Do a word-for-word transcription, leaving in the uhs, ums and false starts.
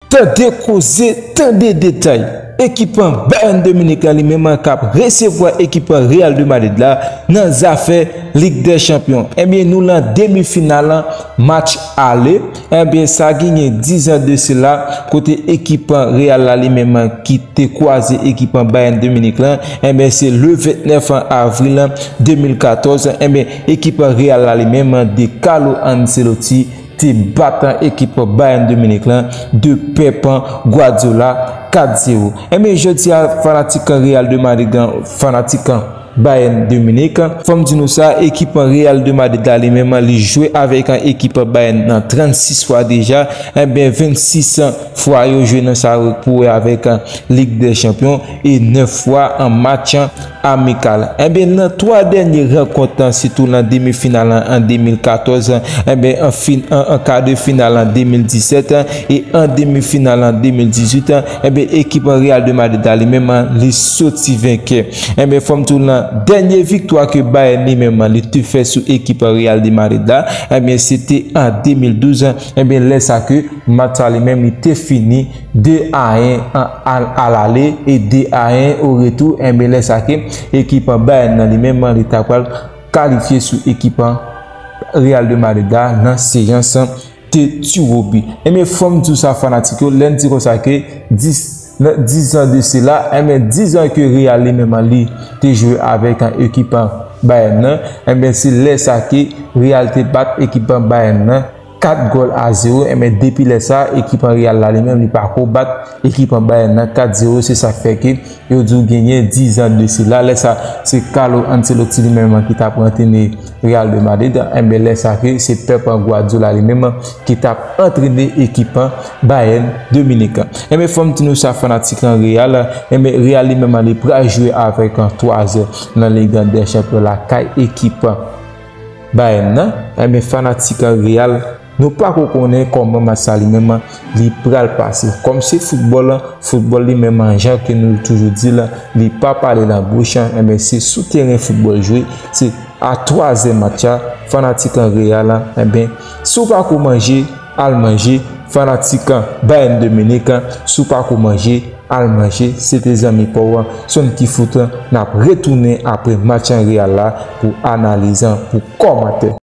Tande koze, tande detay. Ekip Bayern de Munich la li menm k ap resevwa ekip Real de Madrid la nan zafè Lig dè Chanpyon. Ebyen, nou lan demi final match ale. Ebyen, sa genyen diz an de sila, kote ekip Real la li menm ki te kwaze ekip Bayern de Munich lan. Ebyen, se le vennèf avril de mil katòz. Ebyen, ekip Real la li menm de Carlo Ancelotti te bat ekip Bayern de Munich lan de Pep Guardiola kat zewo. Ebyen, jodi a, fanatik Real de Madrid lan, fanatik Bayern de Munich, fò m di nou sa, ekip Real de Madrid la li menm li jwe avèk ekip Bayern nan trannsis fwa deja. Ebyen, vennsis fwa yo jwe nan sa pou wè avèk Lig dè Chanpyon e nèf fwa an match amikal. Ebyen, nan twa dènye rankont lan, sitou nan demi final an an de mil katòz, ebyen, an, fin, an, an ka de final an de mil disèt e an demi final an de mil dizuit, ebyen, ekip Real de Madrid la li menm li soti venkè. Ebyen, fò m di w, nan dènye viktwa ke Bayern li menm li te fè sou ekip Real de Madrid la, ebyen, se te an de mil douz. Ebyen, lè sa ke match sa li menm li te fini de a en an, al, al ale e de a en o retou. Ebyen, lè sa ke ekip Bayern nan li menm li ta pral kalifye sou ekip Real de Madrid la nan seyans de tiro bi. Ebyen, fò m di w sa, fanatik yo, lè n di konsa ke dis, nan diz an de sila, ebyen, diz an ke Real li menm li te jwe avèk ekip Bayern nan, ebyen, se lè sa ke Real te bat ekip Bayern nan kat gòl a zewo. Ebyen, depi lè sa, ekip Real la li menm li pako bat ekip Bayern nan kat zewo. Se sa k fè ke yo di w genyen diz an de sila. Lè sa, se Carlo Ancelotti li menm ki t ap antrene Real de Madrid. Ebyen, lè sa ke se Pep Guardiola li menm ki t ap antrene ekip Bayern de Munich. Ebyen, fò m di nou sa, fanatik Real, ebyen, Real li menm li pral jwe avèk twa zè nan Lig dè Chanpyon lakay ekip Bayern nan. Ebyen, fanatik Real, nou pako konnen kòman match sa li menm li pral pase. Kòm se foutbòl, foutbòl li menm, jan ke nou toujou di l, li pa pale nan bouch. Ebyen, se sou teren foutbòl jwe, se a twa zè match la, fanatik Real, ebyen, si w pako manje, al manje, fanatik Bayern de Munich, si w pako manje, al manje. Se te zanmi pa w, Sonn ki Foot, n ap retounen apre match Real la pou analiz, pou kòmantè.